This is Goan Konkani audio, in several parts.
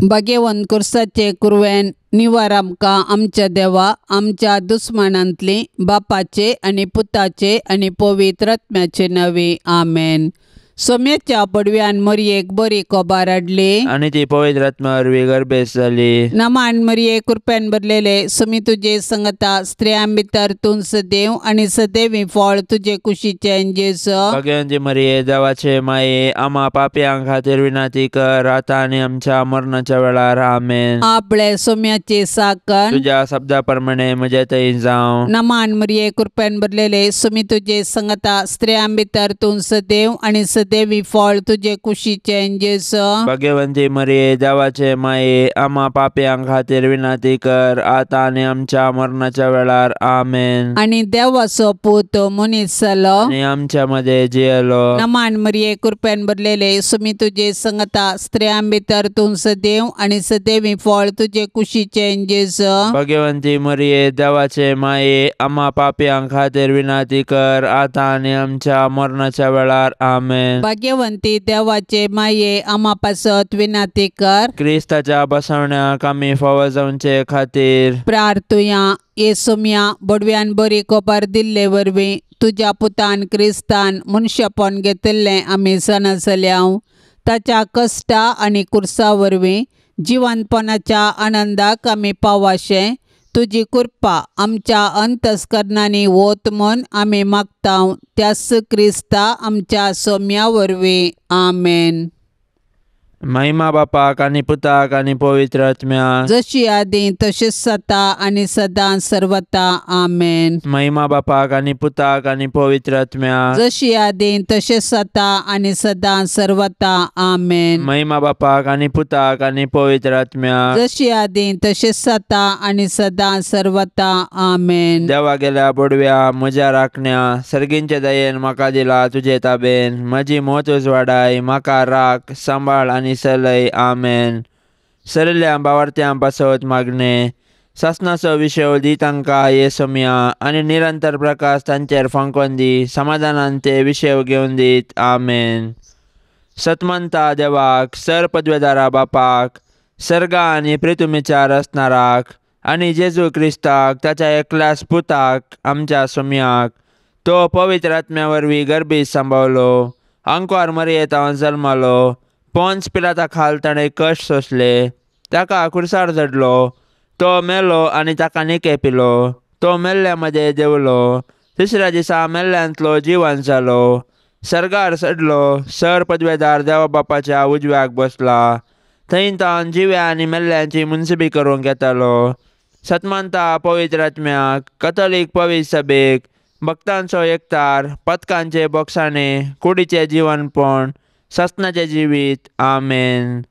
भाग्यवंत कुर्साचे कुरवेन निवार आमकां आमच्या देवा आमच्या दुस्मानांतली बापाचे आनी पुताचे आनी पवित्र आत्म्याचे नांवे आमेन. सोम्याच्या पडव्यान मरयेक बरी कोबार हाडली आनी ती पवित्र आत्म्या वरवीं गर्भेस्त जाली. नमान मरये कृपेन भरलेले सुमी तुजे संगता स्त्रियां भितर तूं सदैव आनी सदैवी फळ तुजे कुशीचें जेजू. भाग्यवंती मरिये देवाचे माये आमा पापयां खातीर विनंती कर आतां आनी आमच्या मरणाच्या वेळार आमेन. आपले सोम्याचे साकन तुज्या शब्दा प्रमाणे म्हजे थंय जावं. नमान मरिये कृपेन भरलेले सुमी तुजे संगता स्त्रियां भितर तूं सदैव आनी सदैवी फळ तुजे कुशीचें जेजू. भाग्यवंती मरिये देवाचे माये आमा पापयां खातीर विनंती कर आतां आनी आमच्या मरणाच्या वेळार आमेन. आनी देवाचो पूत मनीस जालो आनी आमच्या मध्ये जियेलो. नमान मरिये कृपेन भरलेले सुमी तुजे संगता स्त्रियां भितर तूं सदैव आनी सदैवी फळ तुजे कुशीचें जेजू. भाग्यवंती मरिये देवाचे माये आमा पापयां खातीर विनंती कर आतां आनी आमच्या मरणाच्या वेळार आमेन. भाग्यवंती देवाचे माये आमा पासत विनंती कर. क्रिस्ताच्या बसवण्याक आमी फावो जावचे खातीर प्रार्थुया. ये सोम्या बडव्यान बरी कोबार दिल्ले वरवीं तुज्या पुतान क्रिस्तान मनशापण घेतिल्लें आमी जाणा जाल्या. ताच्या कश्टा आनी कुर्सा वरवीं जिवनपणाच्या आनंदाक आमी पावाशें तुजी कृपा आमच्या अंतस्करणांनी वत म्हूण आमी मागता त्याच क्रिस्ता आमच्या सोम्या वरवीं आमेन. महिमा बापाक आनी पुताक आनी पवित्र आत्म्याक जशी आदी तशीच सता आनी सदां सर्वता आमेन. महिमा बापाक आनी पुताक आनी पवित्र आत्म्याक जशी आदी तशीच सता आनी सदां सर्वता आमेन. महिमा बापाक आनी पुताक आनी पवित्र आत्म्याक जशी आदी तशीच सता आनी सदां सर्वता आमेन. देवा गेल्या बोडव्या म्हज्या राखण्या सर्गींचे दयेन म्हाका दिला तुजे ताबेन म्हजी मोत उजवाडाय म्हाका राख सांबाळ आनी सलय आमेन. सरल्या बावार्थ्यां पासत मागणे सासनाचो विशय दी तांकां ये सोम्या आनी निरंतर प्रकाश तांचेर फांकोन दी समाधानान ते विशय घेवन दीत आमेन. सतमंता देवाक सर पदवेदारा बापाक सर्गा आनी प्रितुमीच्या रचणाराक आनी जेजू क्रिस्ताक ताच्या एकल्याच पुताक आमच्या सोम्याक तो पवित्र आत्म्या वरवीं गर्भीत सांबावलो अंकवार मरयेतावन जल्मालो पोन्स पिलाता खाल ताणें कश्ट सोंसले ताका खुर्सार चडलो तो मेलो आनी ताका निके पिलो तो मेल्ल्या मदें देंवलो तिसऱ्या दिसा मेल्ल्यांतलो जिवन जालो सर्गार चडलो सर पदवेदार देवा बापाच्या उजव्याक बसला थंय तावन जिव्या आनी मेल्ल्यांची मुनसिबी करूंक येतालो. सतमानता पवित्र आत्म्याक कथोलीक पवित्र सभेक भक्तांचो एकतार पदकांचे बोक्साणे कुडीचें जिवनपण सासनाचें जिवीत आमेन.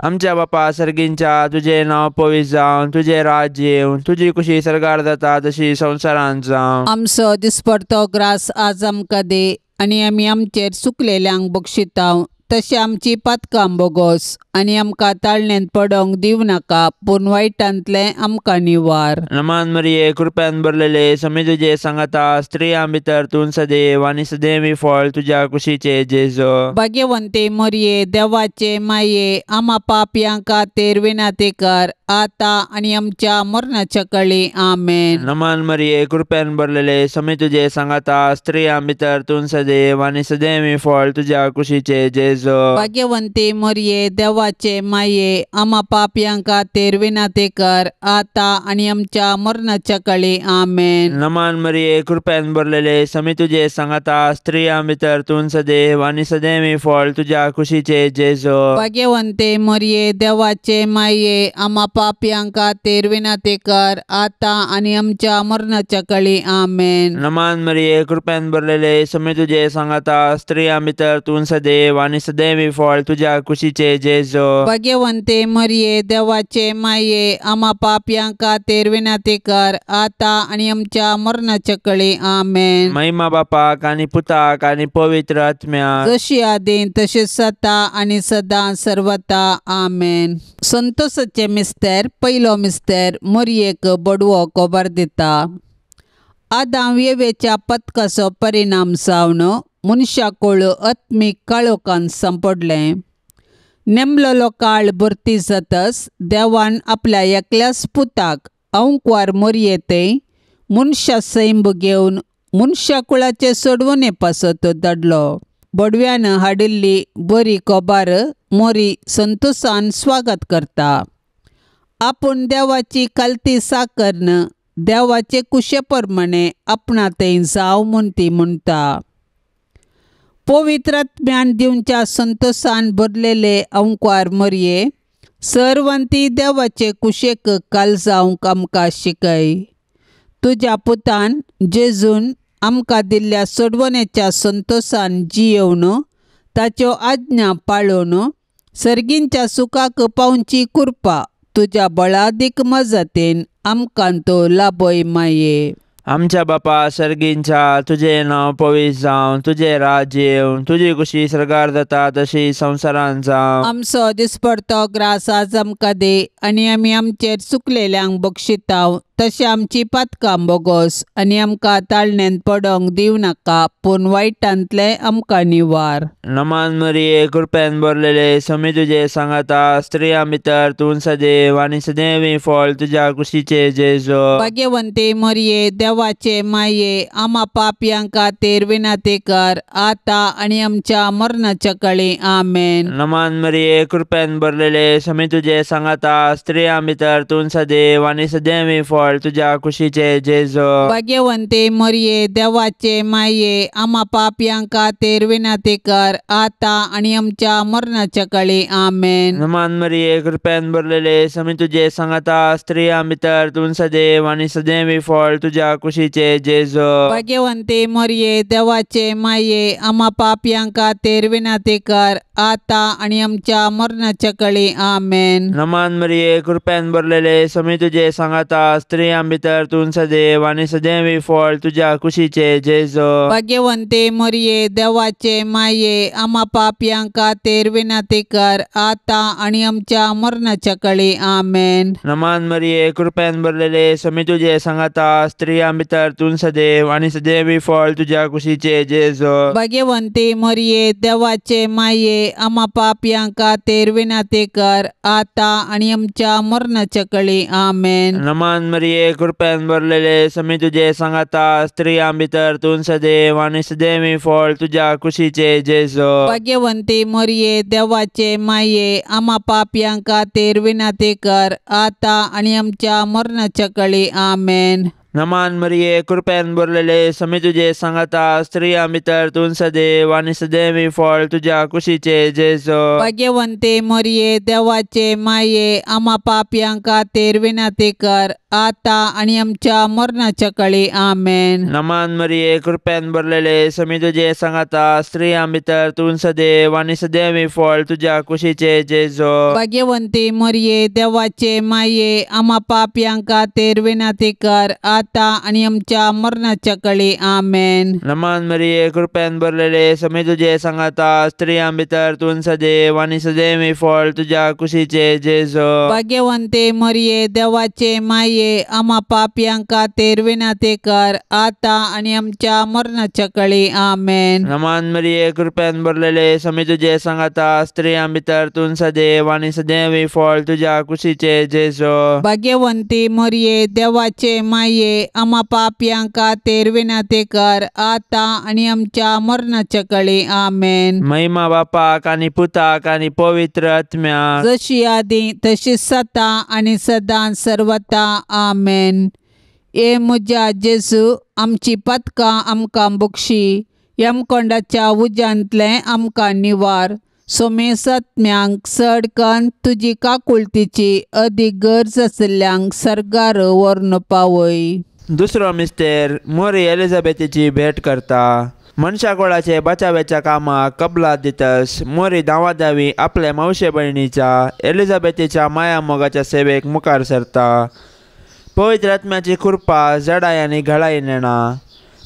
आमच्या बापा सर्गींच्या तुजें नांव पवित्र जावं तुजें राज्य येवं तुजी कुशी सर्गार जाता तशी संवसारांत जावं. आमचो दिसपडतो ग्रास आज आमकां दी आनी आमी आमचेर चुकलेल्यांक बक्षिताव तशें आमची पातकां बोगोस आनी आमकां ताळण्यांत पडोंक दिवं नाका पूण वायटांतलें आमकां निवार. नमान मरिये कृपेन भरलेले समी तुजे सांगाता स्त्रियां भितर तूं सदैव आनी सदैवी फळ तुज्या कुशीचे जेजू. भाग्यवंती मरिये देवाचे माये आमा पापयां खातीर विनंती कर आतां आनी आमच्या मरणाच्या कळी आमेन. नमान मरिये कृपेन भरलेले समी तुजे सांगाता स्त्रियां भितर तूं सदैव आनी सदैवी फळ तुज्या कुशीचे जेजू. भाग्यवंती मरिये देवाचे माये आमा पापयां खातीर विनंती कर आतां आनी आमच्या मरणाच्या कळी आमेन. नमान मरिये कृपेन भरलेले समी तुजे सांगाता स्त्रियां भितर तूं सदैव आनी सदैवी फळ तुज्या कुशीचे जेजू. भाग्यवंती मरिये देवाचे माये आमा पापयां खातीर विनंती कर आतां आनी आमच्या मरणाच्या कळी आमेन. नमान मरिये कृपेन भरलेले समी तुजे सांगाता स्त्रियां भितर तूं सदैव आनी सदैवी फळ तुज्या कुशीचे जेजू. भाग्यवंती मरिये देवाचे माये आमा पापयां खातीर विनंती कर आतां आनी आमच्या मरणाच्या कळी आमेन. महिमा बापाक आनी पुताक आनी पवित्र आत्म्याक जशी आदी तशीच सता आनी सदां सर्वता आमेन. संतोषाचे मिस्तेर पयलो मिस्तेर मरियेक बडवो कोबार दिता. आदाम येवेच्या पथकाचो परिणाम जावन मनशाकूळ आत्मीक काळोखान सांपडलें. नेमलेलो काळ भरती जातच देवान आपल्या एकल्याच पुताक अंकवार मोरयेते मनशा सैंब घेवन मनशा कुळाचे सोडवणे पासत धाडलो. बडव्यान हाडिल्ली बरी खबर मोरी संतोषान स्वागत करता. आपूण देवाची खालती साकरन देवाचे कुशे प्रमाणे आपणा थंय जावं म्हूण ती म्हणटा. पवित्र आत्म्यान दिवच्या संतोषान भरलेले अंकवार मोरये सर्वांती देवाचे कुशेक काल जावंक आमकां शिकय. तुज्या पुतान जेजून आमकां दिल्ल्या सोडवणेच्या संतोषान जियेवन ताच्यो आज्ञा पाळून सर्गींच्या सुखाक पावची कृपा तुज्या बळादीक मजतीन आमकां तो लाभय माये. आमच्या बापा सर्गींच्या तुजें नांव पवित्र जावं, तुजें राज्य येवं, तुजी कुशी सर्गार जाता तशी संवसारांत जावं. आमचो दिसपडतो ग्रास आज आमकां दी आनी आमी आमचेर चुकलेल्यांक बक्षिताव तशें आमची पातकां बोगोस आनी आमकां ताळण्यांत पडोंक दिवं नाका पूण वायटांतलें आमकां निवार. नमान मरिये कृपेन भरलेले स्वामी तुजे सांगाता, स्त्रियां भितर तूं सदैव आनी सदैवी फळ तुज्या कुशीचे जेजू. भाग्यवंती मरिये देवाचे माये आमा पापयां खातीर विनंती कर आतां आनी आमच्या मरणाच्या काळी. आमेन. नमान मरिये कृपेन भरलेले स्वामी तुजे सांगाता, स्त्रियां भितर तूं सदैव आनी सदैवी फळ तुज्या कुशीचे जेजू. भाग्यवंती मरिये देवाचे माये आमा पापयां खातीर विनंती कर आतां आनी आमच्या मरणाच्या काळी. आमेन. नमान मरिये कृपेन भरलेले स्वामी तुजे सांगाता, स्त्रियां भितर तूं सदैव आनी सदैवी फळ तुज्या कुशीचे जेजू. भाग्यवंती मरिये देवाचे माये आमा पापयां खातीर विनंती कर आतां आनी आमच्या मरणाच्या काळी. आमेन. नमान मरिये कृपेन भरलेले स्वामी तुजे सांगाता, स्त्रियां भितर तूं सदैव आनी सदैवी फळ तुज्या कुशीचे जेजू. भाग्यवंती मरिये देवाचे माये आमा पापयां खातीर विनंती कर आतां आनी आमच्या मरणाच्या काळी. आमेन. नमान मरिये कृपेन भरलेले स्वामी तुजे सांगाता, स्त्रियां भितर तूं सदैव आनी सदैवी फळ तुज्या कुशीचे जेजू. भाग्यवंती मरिये देवाचे माये आमा पापयां खातीर विनंती कर आतां आनी आमच्या मरणाच्या काळी. आमेन. नमान मरिये कृपेन भरलेले स्वामी तुजे सांगाता, स्त्रियां भितर तूं सदैव आनी सदैवी फळ तुज्या कुशीचे जेजू. भाग्यवंती मरिये देवाचे माये आमा पापयां खातीर विनंती कर आतां आनी आमच्या मरणाच्या काळी. आमेन. नमान मरिये कृपेन भरलेले स्वामी तुजे सांगाता, स्त्रियां भितर तूं सदैव आनी सदैवी फळ तुज्या कुशीचे जेजू. भाग्यवंती मरिये देवाचे माये आमा पापयां खातीर विनंती कर आतां आनी आमच्या मरणाच्या काळी. आमेन. नमान मरिये कृपेन भरलेले स्वामी तुजे सांगाता, स्त्रियां भितर तूं सदैव आनी सदैवी फळ तुज्या कुशीचे जेजू. भाग्यवंती मरिये देवाचे माये आमा पापयां खातीर विनंती कर आतां आनी आमच्या मरणाच्या काळी. आमेन. नमान मरिये कृपेन भरलेले स्वामी तुजे सांगाता, स्त्रियां भितर तूं सदैव आनी सदैवी फळ तुज्या कुशीचे जेजू. भाग्यवंती मरिये देवाचे माये आमा पापयां खातीर विनंती कर आतां आनी आमच्या मरणाच्या काळी. आमेन. नमान मरिये कृपेन भरलेले स्वामी तुजे सांगाता, स्त्रियां भितर तूं सदैव आनी सदैवी फळ तुज्या कुशीचे जेजू. भाग्यवंती मरिये देवाचे माये आमा पापयां खातीर विनंती कर आतां आनी आमच्या मरणाच्या काळी. आमेन. महिमा बापाक आनी पुताक आनी पवित्र आत्म्याक, जशी आदी तशी सता आनी सदां सर्वता. आमेन. ए म्हज्या जेजू आमची पातकां आमकां बक्षी, यमकोंडाच्या उज्यांतलें आमकां निवार, सोमेसात्म्यांक चड कन्न तुजी काकुळतीची अदीक गरज आशिल्ल्यांक सर्गार व्हरून पावय. दुसरो मिस्तेर मोरी एलिझाबेथीची भेट करता. मनशाकोळाचे बचाव्याच्या कामाक कबलात दितस मोरी धांवाधावी आपल्या मावशे भयणीच्या एलिझाबेथीच्या माया मोगाच्या सेवेक मुखार सरता. पवित्र आत्म्याची कृपा जडाय आनी घळाय नेणा.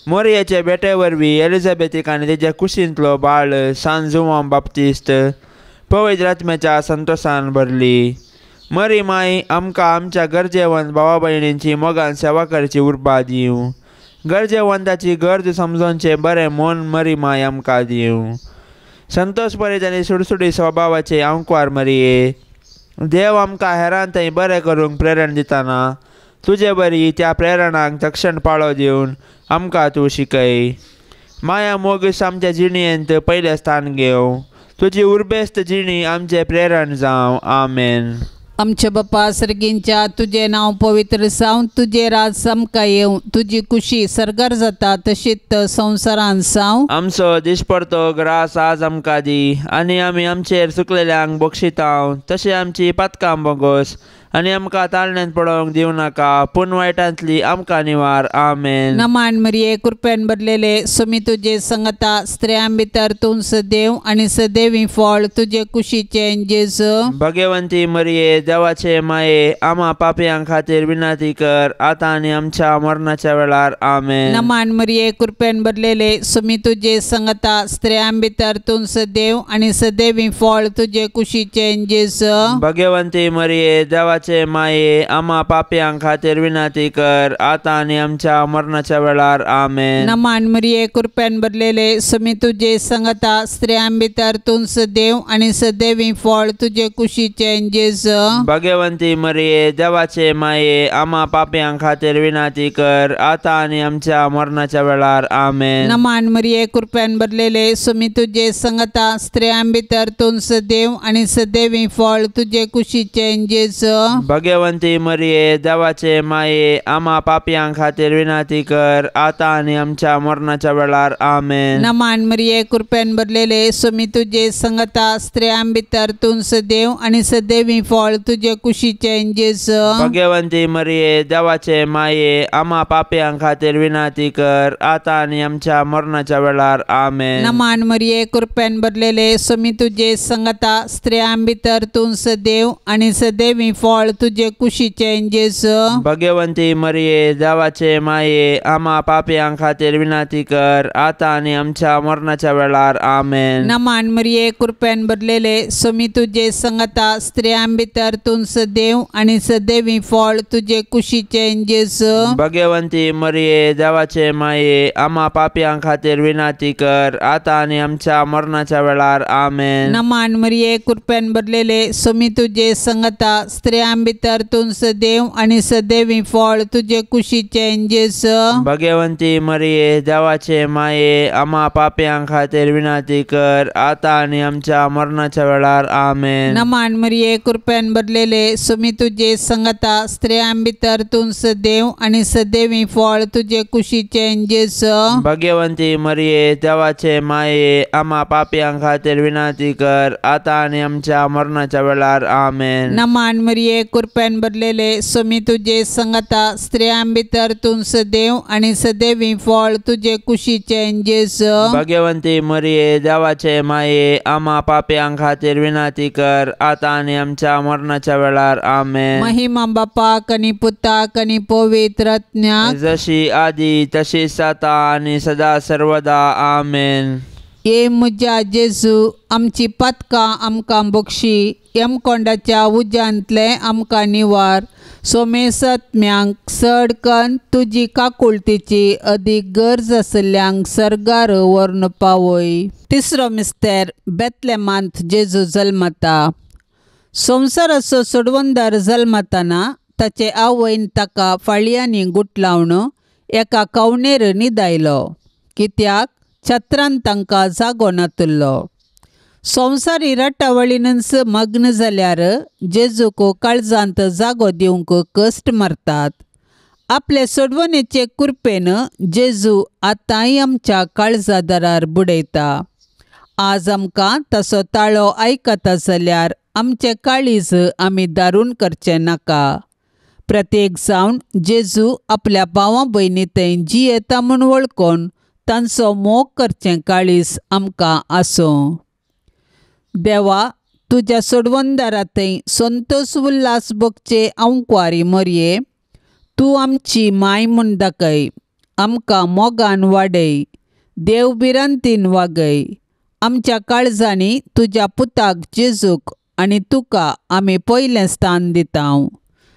मोरयेचे भेटे वरवीं एलिझाबेथीक आनी तेच्या कुशींतलो बाळ सान जुवांव बाप्तिस्त पवित्र आत्म्याच्या संतोशान भरली. मरी माई आमकां आमच्या गरजेवंत भावा भयणींची मोगान सेवा करची उर्बा दिवं. गरजेवंताची गरज समजोवचें बरें मन मरी माय आमकां दिवं. संतोष बरें आनी सुडसुडी स्वभावाचे आंकवार मरिये देव आमकां हेरान थंय बरें करूंक प्रेरण दिताना तुजे बरी त्या प्रेरणांक तक्षण पाळो दिवन आमकां तूं शिकय. माया मोगीस आमच्या जिणेंत पयलें स्थान घेवं तुजी उर्बेस्त जिणी आमचें प्रेरण जावं. आमेन. आमच्या बापा सर्गींच्या तुजें नांव पवित्र जावं तुजें राज आमकां येवं तुजी कुशी सर्गार जाता तशीच संवसारांत जावं. आमचो दिसपडतो ग्रास आज आमकां दी आनी आमी आमचेर चुकलेल्यांक बक्षितांव तशें आमची पातकां बोगोस आनी आमकां ताळण्यांत पडोवंक दिवं नाका पूण वायटांतली आमकां निवार. आमेन. नमान मरिये कृपेन भरलेले सुमी तुजे संगता स्त्रियां भितर तूं सदैव आनी सदैवी फळ तुजे कुशीचें जेजू. भगवंती मरिये देवाचे माये आमा पापयां खातीर विनंती कर आतां आनी आमच्या मरणाच्या वेळार. आमेन. नमान मरिये कृपेन भरलेले सुमी तुजे संगता स्त्रियां भितर तूं सदैव आनी सदैवी फळ तुजे कुशीचें जेजू. भगवंती मरिये देवाचे माये आमा पापयां खातीर विनंती कर आतां आनी आमच्या मरणाच्या वेळार. आमेन. नमान मरिये कृपेन भरलेले सुमी तुजे संगता स्त्रियां भितर तूं सदैव आनी सदैवी फळ तुजे कुशीचें जेजू. भगवंती मरिये देवाचे माये आमा पापयां खातीर विनंती कर आतां आनी आमच्या मरणाच्या वेळार. आमेन. नमान मरिये कृपेन भरलेले सुमी तुजे संगता स्त्रियां भितर तूं सदैव आनी सदैवी फळ तुजे कुशीचें जेजू. भगवंती मरिये देवाचे माये आमा पापयां खातीर विनंती कर आतां आनी आमच्या मरणाच्या वेळार. आमेन. नमान मरिये कृपेन भरलेले सुमी तुजे संगता स्त्रियां भितर तूं सदैव आनी सदैवी फळ तुजे कुशीचें जेजू. भगवंती मरिये देवाचे माये आमा पापयां खातीर विनंती कर आतां आनी आमच्या मरणाच्या वेळार. आमेन. नमान मरिये कृपेन भरलेले सुमी तुजे संगता स्त्रियां भितर तूं सदैव आनी सदैवी फळ तुजे कुशीचें जेजू. भगवंती मरिये देवाचे माये आमा पापयां खातीर विनंती कर आतां आनी आमच्या मरणाच्या वेळार. आमेन. नमान मरिये कृपेन भरलेले सुमी तुजे संगता स्त्रियां भितर तूं सदैव आनी सदैवी फळ तुजे कुशीचें जेजू. भगवंती मरिये देवाचे माये आमा पापयां खातीर विनंती कर आतां आनी आमच्या मरणाच्या वेळार. आमेन. नमान मरिये कृपेन भरलेले सुमी तुजे संगता स्त्रियां भितर तूं सदैव आनी सदैवी फळ तुजे कुशीचें जेजू. भगवंती मरिये देवाचे माये आमा पापयां खातीर विनंती कर आतां आनी आमच्या मरणाच्या वेळार. आमेन. नमान मरिये कृपेन भरलेले सुमी तुजे संगता स्त्रियां भितर तूं सदैव आनी सदैवी फळ तुजे कुशीचें जेजू. भगवंती मरिये देवाचे माये आमा पापयां खातीर विनंती कर आतां आनी आमच्या मरणाच्या वेळार. आमेन. नमान मरिये कृपेन भरलेले सुमी तुजे संगता स्त्रियां भितर तूं सदैव आनी सदैवी फळ तुजे कुशीचें जेजू. भगवंती मरिये देवाचे माये आमा पापयां खातीर विनंती कर आतां आनी आमच्या मरणाच्या वेळार. आमेन. महिमा बापाक आनी पुताक आनी पवित्र आत्म्याक जशी आदी तशीच आतां आनी सदा सर्वदा. आमेन. ये म्हज्या जेजू आमची पातकां आमकां बक्षी यमकोंडाच्या उज्यांतलें आमकां निवार सोमेसत्म्यांक चड कन्न तुजी काकुळतीची अदीक गरज आशिल्ल्यांक सर्गार व्हरून पावय. तिसरो मिस्तेर बेतलेमांत जेजू जल्मता. संवसाराचो सोडवणदार जल्मताना ताचे आवयन ताका फाळयांनी गुटलावन एका कवणेर न्हिदायलो कित्याक छत्रान तांकां जागो नातिल्लो. संवसारी रटावळीनच मग्न जाल्यार जेजूक काळजांत जागो दिवंक कश्ट मारतात. आपले सोडवणेचे कृपेन जेजू आतांय आमच्या काळजा दारार बुडयता. आज आमकां तसो ताळो आयकता जाल्यार आमचें काळीज आमी दारून करचें नाका. प्रत्येक जावन जेजू आपल्या भावा भयणी थंय जियेता म्हूण वळखून तांचो मोग करचें काळीज आमकां आसूं. देवा तुज्या सोडवणदारा थंय संतोष उल्हास भोगचे आंकवारी मरये तूं आमची माय म्हूण दाखय. आमकां मोगान वाडय, देव भिरांतीन वागय. आमच्या काळजांनी तुज्या पुताक जेजूक आनी तुका आमी पयलें स्थान दिता.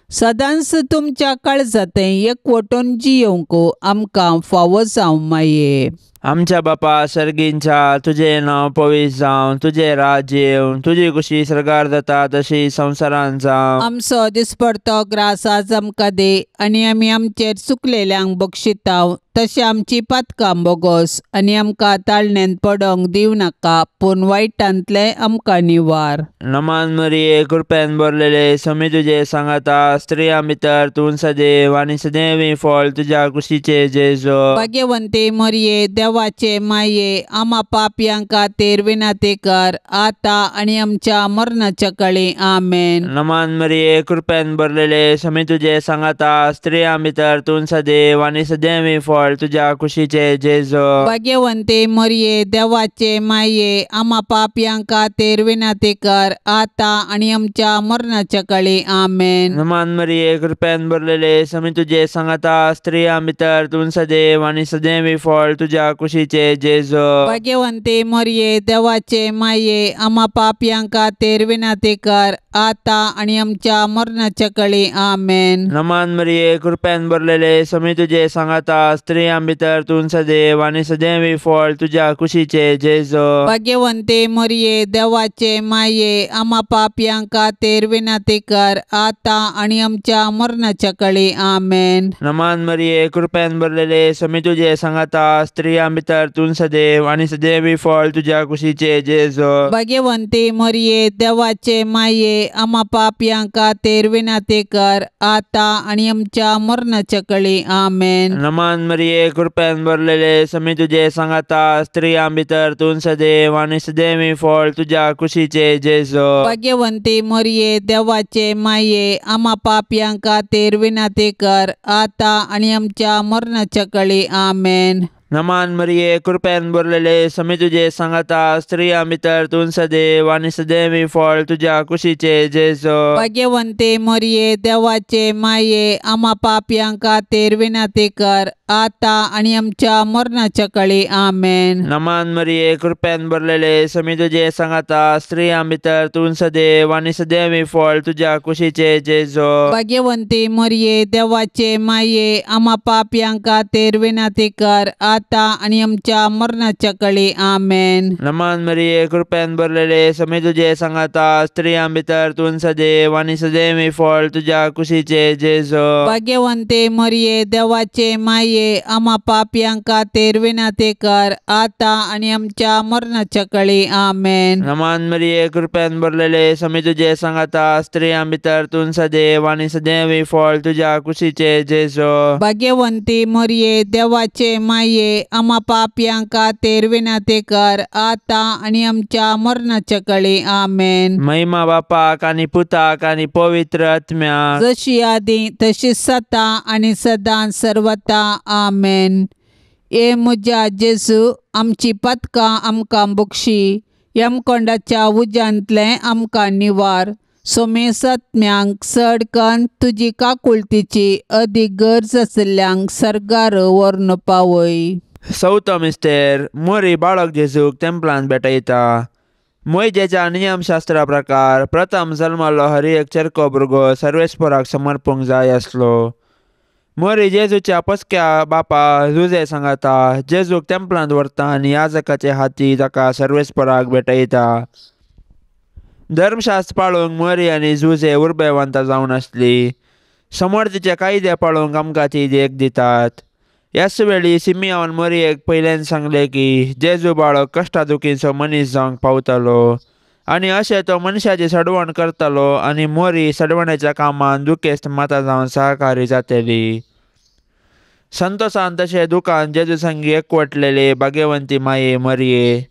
सदांच तुमच्या काळजांत एकवटून जियोवंक आमकां फावो जावं माये. आमच्या बापा सर्गींच्या तुजें नांव पवित्र जावं, तुजें राज्य येवं, तुजी कुशी सर्गार जाता तशी संवसारांत जावं। आमचो दिसपडतो ग्रास आज आमकां दी आनी आमी आमचेर चुकलेल्यांक बक्षिताव तशें आमची पातकां बोगोस आनी आमकां ताळण्यांत पडोंक दिवं नाका पूण वायटांतलें आमकां निवार। नमान मरिये कृपेन भरलेले स्वामी तुजे सांगाता, स्त्रियां भितर तूं सदैव आनी सदैवी फळ तुज्या कुशीचे जेजू। भाग्यवंती मरिये देवाचे माये आमा पापयां खातीर विनंती कर आतां आनी आमच्या मरणाच्या काळी। आमेन। नमान मरिये कृपेन भरलेले स्वामी तुजे सांगाता, स्त्रियां भितर तूं सदैव आनी सदैवी फळ तुज्या कुशीचे जेजू। भाग्यवंती मरिये देवाचे माये आमा पापयां खातीर विनंती कर आतां आनी आमच्या मरणाच्या काळी। आमेन। नमान मरिये कृपेन भरलेले स्वामी तुजे सांगाता, स्त्रियां भितर तूं सदैव आनी सदैवी फळ तुज्या कुशीचे जेजू। भाग्यवंती मरिये देवाचे माये आमा पापयां खातीर विनंती कर आतां आनी आमच्या मरणाच्या काळी। आमेन। नमान मरिये कृपेन भरलेले स्वामी तुजे सांगाता, स्त्रियां भितर तूं सदैव आनी सदैवी फळ तुज्या कुशीचे जेजू। भाग्यवंती मरिये देवाचे माये आमा पापयां खातीर विनंती कर आतां आनी आमच्या मरणाच्या काळी। आमेन। नमान मरिये कृपेन भरलेले स्वामी तुजे सांगाता, स्त्रियां भितर तूं सदैव आनी सदैवी फळ तुज्या कुशीचे जेजू। भाग्यवंती मरिये देवाचे माये आमा पापयां खातीर विनंती कर आतां आनी आमच्या मरणाच्या काळी। आमेन। नमान मरिये कृपेन भरलेले स्वामी तुजे सांगाता, स्त्रियां भितर तूं सदैव आनी सदैवी फळ तुज्या कुशीचे जेजू। भाग्यवंती मरिये देवाचे माये आमा पापयां खातीर विनंती कर आतां आनी आमच्या मरणाच्या काळी। आमेन। नमान मरिये कृपेन भरलेले स्वामी तुजे सांगाता, स्त्रियां भितर तूं सदैव आनी सदैवी फळ तुज्या कुशीचे जेजू। भाग्यवंती मरिये देवाचे माये आमा पापयां खातीर विनंती कर आतां आनी आमच्या मरणाच्या काळी। आमेन। नमान मरिये कृपेन भरलेले स्वामी तुजे सांगाता, स्त्रियां भितर तूं सदैव आनी सदैवी फळ तुज्या कुशीचे जेजू। भाग्यवंती मरिये देवाचे माये आमा पापयां खातीर विनंती कर आतां आनी आमच्या मरणाच्या काळी। आमेन। नमान मरिये कृपेन भरलेले स्वामी तुजे सांगाता, स्त्रियां भितर तूं सदैव आनी सदैवी फळ तुज्या कुशीचे जेजू। भाग्यवंती मरिये देवाचे माये आमा पापयां खातीर विनंती कर आतां आनी आमच्या मरणाच्या काळी। आमेन। नमान मरिये कृपेन भरलेले स्वामी तुजे सांगाता, स्त्रियां भितर तूं सदैव आनी सदैवी फळ तुज्या कुशीचे जेजू। भाग्यवंती मरिये देवाचे माये आमा पापयां खातीर विनंती कर आतां आनी आमच्या मरणाच्या काळी। आमेन। महिमा बापाक आनी पुताक आनी पवित्र आत्म्याक, जशी आदी तशी सता आनी सदां सर्वता। आमेन। ए म्हज्या जेजू आमची पातकां आमकां बक्षी, यमकोंडाच्या उज्यांतलें आमकां निवार, सोमेसत्म्यांक चड कन्न तुजी काकुळतीची अदीक गरज आशिल्ल्यांक सर्गार व्हरून पावय। चवथो मिस्तेर मोरी बाळक जेजूक तेंपलान भेटयता। मोयजेच्या नियमशास्त्रा प्रकार प्रथम जल्मलो हर एक चेरको भुरगो सर्वेस्पराक समर्पूंक जाय आसलो। मोरी जेजूच्या पसक्या बापा जुजे सांगाता जेजूक तेंपलांत व्हरता आनी याजकाचे हाती ताका सर्वेस्पराक भेटयता। धर्मशास्त्र पाळूंक मोरी आनी जुजे उर्बेवंत जावन आसली। समर्थीचे कायदे पाळूंक आमकां ती देख दितात। ह्याच वेळी सिमियान मोरयेक पयल्यान सांगलें की जेजू बाळक कश्टा दुखीचो मनीस जावंक पावतलो आनी अशें तो मनशाची सडवण करतलो आनी मोरी सडवणेच्या कामान दुखेस्त माता जावन सहकारी जातली। संतोसान तशें दुकान जेजू संगी एकवटलेले भाग्यवंती माये मरये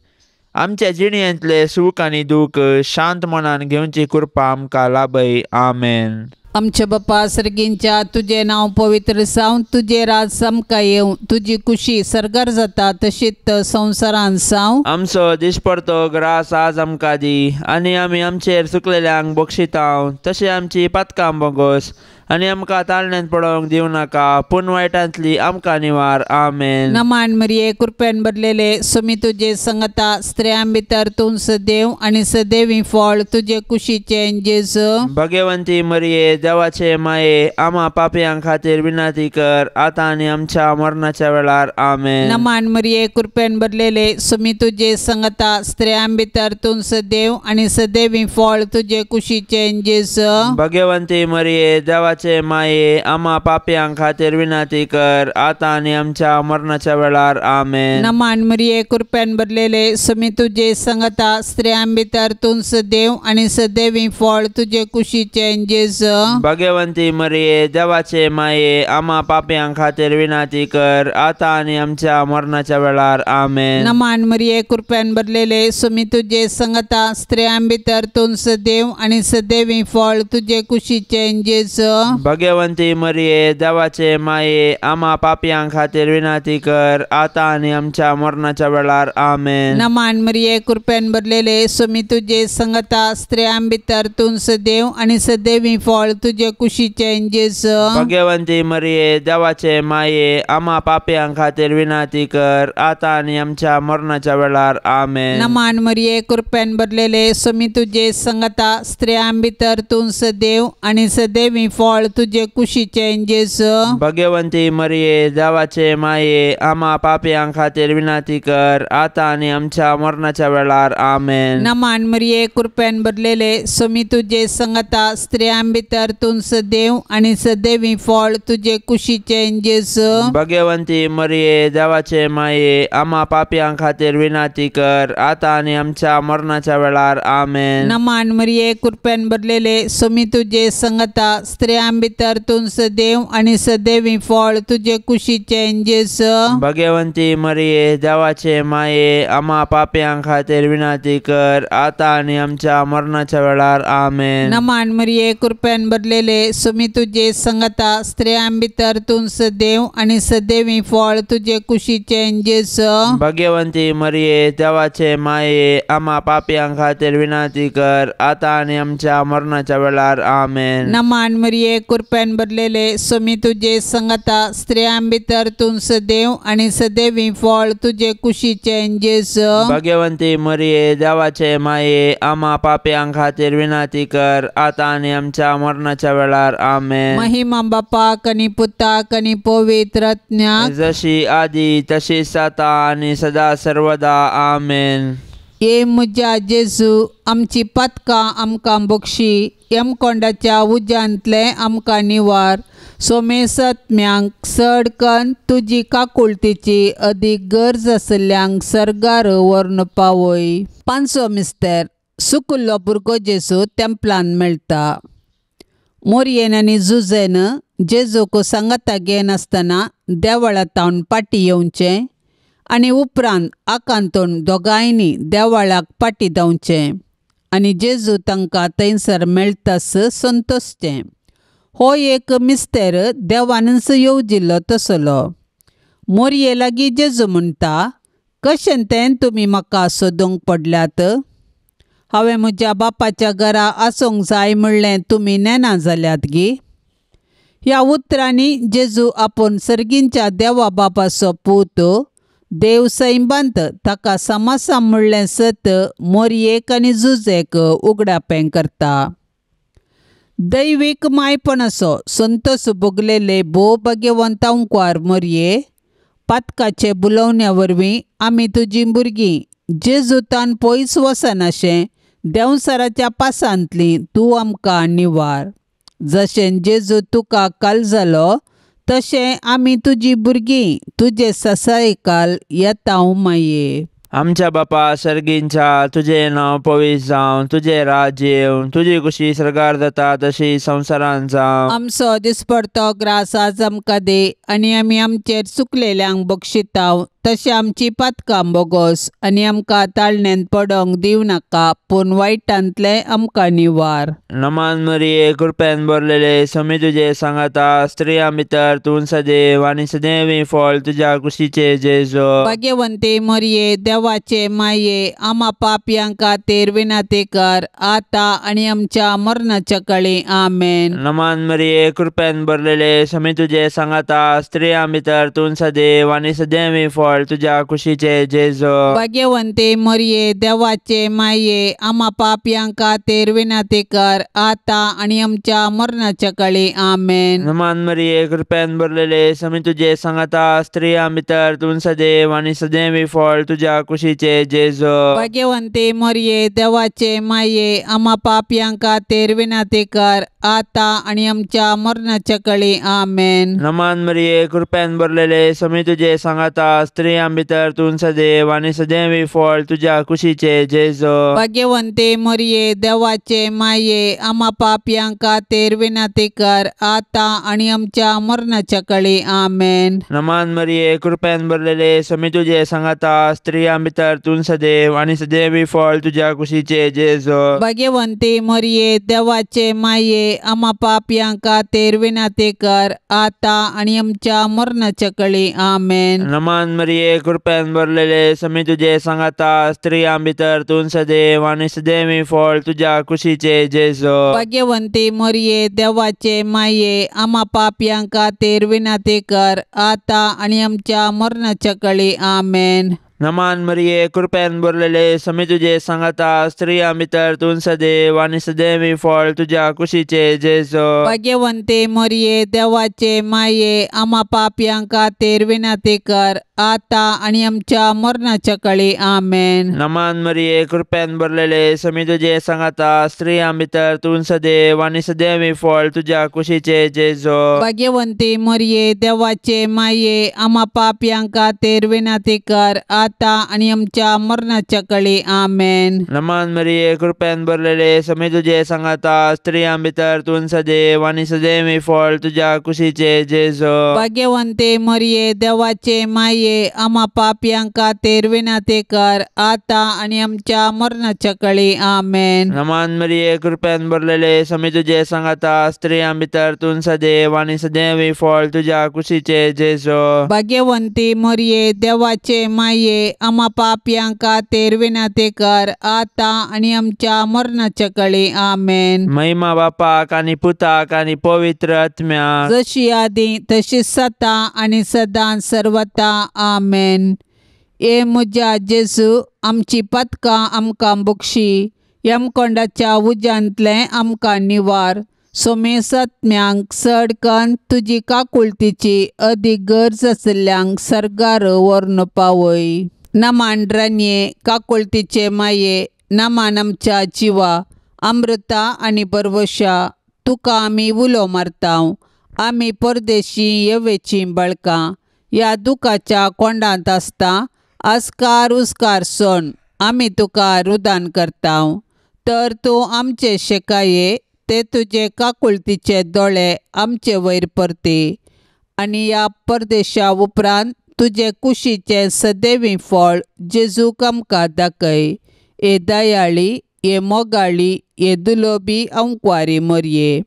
आमच्या जिणेंतले सूख आनी दूख शांत मनान घेवची कृपा आमकां लाभय। आमेन। आमच्या बापा सर्गींच्या तुजें नांव पवित्र जावं, तुजें राज आमकां येवं, तुजी कुशी सर्गार जाता तशीच संवसारांत जावं। आमचो दिसपडतो ग्रास आज आमकां दी आनी आमी आमचेर चुकलेल्यांक बक्षितांव तशें आमची पातकां बोगोस आनी आमकां ताळण्यांत पडोवंक दिवं नाका, पूण वायटांतली आमकां निवार. आमेन. नमान मरिये, कृपेन भरलेले, स्वामी तुजे संगता, स्त्रियां भितर तूं सदैव आनी सदैवी फळ तुजे कुशीचें जेजू. भगवंती मरिये, देवाचे माये, आमा पापयां खातीर विनंती कर, आतां आनी आमच्या मरणाच्या वेळार. आमेन. नमान मरिये, कृपेन भरलेले, स्वामी तुजे संगता, स्त्रियां भितर तूं सदैव आनी सदैवी फळ तुजे कुशीचें जेजू. भगवंती मरिये, देवाचे माये, आमा पापयां खातीर विनंती कर, आतां आनी आमच्या मरणाच्या वेळार. आमेन. नमान मरिये, कृपेन भरलेले, स्वामी तुजे संगता, स्त्रियां भितर तूं सदैव आनी सदैवी फळ तुजे कुशीचें जेजू. भगवंती मरिये, देवाचे माये, आमा पापयां खातीर विनंती कर, आतां आनी आमच्या मरणाच्या वेळार. आमेन. नमान मरिये, कृपेन भरलेले, स्वामी तुजे संगता, स्त्रियां भितर तूं सदैव आनी सदैवी फळ तुजे कुशीचें जेजू. भगवंती मरिये, देवाचे माये, आमा पापयां खातीर विनंती कर, आतां आनी आमच्या मरणाच्या वेळार. आमेन. नमान मरिये, कृपेन भरलेले, स्वामी तुजे संगता, स्त्रियां भितर तूं सदैव आनी सदैवी फळ तुजे कुशीचें जेजू. भगवंती मरिये, देवाचे माये, आमा पापयां खातीर विनंती कर, आतां आनी आमच्या मरणाच्या वेळार. आमेन. नमान मरिये, कृपेन भरलेले, स्वामी तुजे संगता, स्त्रियां भितर तूं सदैव आनी सदैवी फळ तुजे कुशीचें जेजू. भगवंती मरिये, देवाचे माये, आमा पापयां खातीर विनंती कर, आतां आनी आमच्या मरणाच्या वेळार. आमेन. नमान मरिये, कृपेन भरलेले, स्वामी तुजे संगता, स्त्रियां भितर तूं सदैव आनी सदैवी फळ तुजे कुशीचें जेजू. भगवंती मरिये, देवाचे माये, आमा पापयां खातीर विनंती कर, आतां आनी आमच्या मरणाच्या वेळार. आमेन. नमान मरिये, कृपेन भरलेले, स्वामी तुजे संगता, स्त्रियां भितर तूं सदैव आनी सदैवी फळ तुजे कुशीचें जेजू. भगवंती मरिये, देवाचे माये, आमा पापयां खातीर विनंती कर, आतां आनी आमच्या मरणाच्या वेळार. आमेन. नमान मरिये, कृपेन भरलेले, स्वामी तुजे संगता, स्त्रियां भितर तूं सदैव आनी सदैवी फळ तुजे कुशीचें जेजू. भगवंती मरिये, देवाचे माये, आमा पापयां खातीर विनंती कर, आतां आनी आमच्या मरणाच्या वेळार. आमेन. नमान मरिये, कृपेन भरलेले, स्वामी तुजे संगता, स्त्रियां भितर तूं सदैव आनी सदैवी फळ तुजे कुशीचें जेजू. भगवंती मरिये, देवाचे माये, आमा पापयां खातीर विनंती कर, आतां आनी आमच्या मरणाच्या वेळार. आमेन. महिमा बापाक आनी पुताक आनी पवित्र आत्म्याक, जशी आदी तशीच आतां आनी सदा सर्वदा. आमेन. ये म्हज्या जेजू, आमची पातकां आमकां बक्षी, यमकोंडाच्या उज्यांतलें आमकां निवार, सोमेसत्म्यांक चड कन्न तुजी काकुळतीची अदीक गरज आशिल्ल्यांक सर्गार व्हरून पावय. पांचवो मिस्तेर, सुकुल्लो भुरगो जेजू तेंपलान मेळटा. मोरयेन आनी जुजेन जेजूक सांगाता घेनासतना देवळा तावन पाटी येवचें आनी उपरांत आकांतून दोगांयनी देवळाक पाटी धांवचें आनी जेजू तांकां थंयसर मेळटास संतोशचें. हो एक मिस्तेर देवानच येवजिल्लो तसलो. मोरये लागीं जेजू म्हणटा, कशें तें तुमी म्हाका सोदूंक पडल्यात? हांवें म्हज्या बापाच्या घरा आसूंक जाय म्हणलें तुमी नेना जाल्यात गी? ह्या उतरांनी जेजू आपूण सर्गींच्या देवा बापाचो पूत, देव सैबांत ताका समासा म्हणलें सत मोरयेक आनी जुजेक उगडापें करता. दैवीक मायपणाचो संतोस भोगलेले भोव भाग्यवंत अंकवार मोरये, पातकाचे बुलोवण्या वरवीं आमी तुजीं भुरगीं जेजूतान पयस वचनाशें देंवसराच्या पासांतली तूं आमकां निवार. जशें जेजू तुका काल जालो तशें आमी तुजी भुरगीं तुजे ससायकाल येता माये. आमच्या बापा सर्गींच्या, तुजें नांव पवित्र जावं, तुजें राज्य येवं, तुजी खुशी सर्गार जाता तशी संवसारांत जावं. आमचो दिसपडतो ग्रास आज आमकां दी आनी आमी आमचेर चुकलेल्यांक बक्षिताव तशें आमची पातकां बोगोस आनी आमकां ताळण्यांत पडोंक दिवं नाका, पूण वायटांतलें आमकां निवार. नमान मरिये, कृपेन भरलेले, स्वामी तुजे सांगाता, स्त्रियां भितर तूं सदैव आनी सदैवी फळ तुज्या कुशीचें जेजू. भाग्यवंती मरिये, देवाचे देवाचे माये आमा पापयां खातीर विनंती कर आतां आनी आमच्या मरणाच्या कळी आमेन। नमान मरिये कृपेन भरलेले स्वामी तुजे सांगाता स्त्रियां भितर तूं सदैव आनी सदैवी फळ तुज्या कुशीचे जेजू। भाग्यवंती मरिये देवाचे माये आमा पापयां खातीर विनंती कर आतां आनी आमच्या मरणाच्या कळी आमेन। नमान मरिये कृपेन भरलेले स्वामी तुजे सांगाता स्त्रियां भितर तूं सदैव आनी सदैवी फळ तुज्या कुशीचे जेजू। भाग्यवंती मरिये देवाचे माये आमा पापयां खातीर विनंती कर आतां आनी आमच्या मरणाच्या कळी आमेन। नमान मरिये कृपेन भरलेले स्वामी तुजे सांगाता स्त्रियां भितर तूं सदैव आनी सदैवी फळ तुज्या कुशीचे जेजू। भाग्यवंती मरिये देवाचे माये आमा पापयां खातीर विनंती कर आतां आनी आमच्या मरणाच्या कळी आमेन। नमान मरिये कृपेन भरलेले स्वामी तुजे सांगाता स्त्रियां भितर तूं सदैव आनी सदैवी फळ तुज्या कुशीचे जेजू। भाग्यवंती मरिये देवाचे माये आमा पापयां खातीर विनंती कर आतां आनी आमच्या मरणाच्या कळी आमेन। नमान मरिये कृपेन भरलेले स्वामी तुजे सांगाता स्त्रियां भितर तूं सदैव आनी सदैवी फळ तुज्या कुशीचे जेजू। भाग्यवंती मरिये देवाचे माये आमा पापयां खातीर विनंती कर आतां आनी आमच्या मरणाच्या कळी आमेन। नमान मरिये कृपेन भरलेले स्वामी तुजे सांगाता स्त्रियां भितर तूं सदैव आनी सदैवी फळ तुज्या कुशीचे जेजू। भाग्यवंती मरिये देवाचे माये आमा पापयां खातीर विनंती कर आतां आनी आमच्या मरणाच्या कळी आमेन। नमान मरिये कृपेन भरलेले स्वामी तुजे सांगाता स्त्रियां भितर तूं सदैव आनी सदैवी फळ तुज्या कुशीचे जेजू। भाग्यवंती मरिये देवाचे माये आमा पापयां खातीर विनंती कर आतां आनी आमच्या मरणाच्या कळी आमेन। नमान मरिये कृपेन भरलेले स्वामी तुजे सांगाता स्त्रियां भितर तूं सदैव आनी सदैवी फळ तुज्या कुशीचे जेजू। भाग्यवंती मरिये देवाचे माये आमा पापयां खातीर विनंती कर आतां आनी आमच्या मरणाच्या कळी आमेन। नमान मरिये कृपेन भरलेले स्वामी तुजे सांगाता स्त्रियां भितर तूं सदैव आनी सदैवी फळ तुज्या कुशीचे जेजू। भाग्यवंती मरिये देवाचे माये आमा पापयां खातीर विनंती कर आतां आनी आमच्या मरणाच्या कळी आमेन। महिमा बापाक आनी पुताक आनी पवित्र आत्म्याक, जशी आदी तशी सता आनी सदां सर्वता आमेन। ए म्हज्या जेजू आमची पदकां आमकां बक्षी, यमकोंडाच्या उज्यांतलें आमकां निवार, सोमेसत्म्यांक चड कन्न तुजी काकुळतीची अदीक गरज आशिल्ल्यांक सर्गार व्हरून पावय। नमान रानये काकुळतीचे माये, नमान आमच्या जिवा अमृता आनी बरवशा, तुका आमी उलो मारता, आमी परदेशी येवेचीं बळकां ह्या दुखाच्या कोंडांत आसता आस्कार उस्कार सोण आमी तुका रुदान करता, तर तूं आमचे शेकाये ते तुजे काकुळतीचे दोळे आमचे वयर परती आनी ह्या परदेशा उपरांत तुजे कुशीचें सदैवी फळ जेजूक आमकां दाखय। ए दयाळी, ए मोगाळी, ए दुलोबी अंकवारी मरये,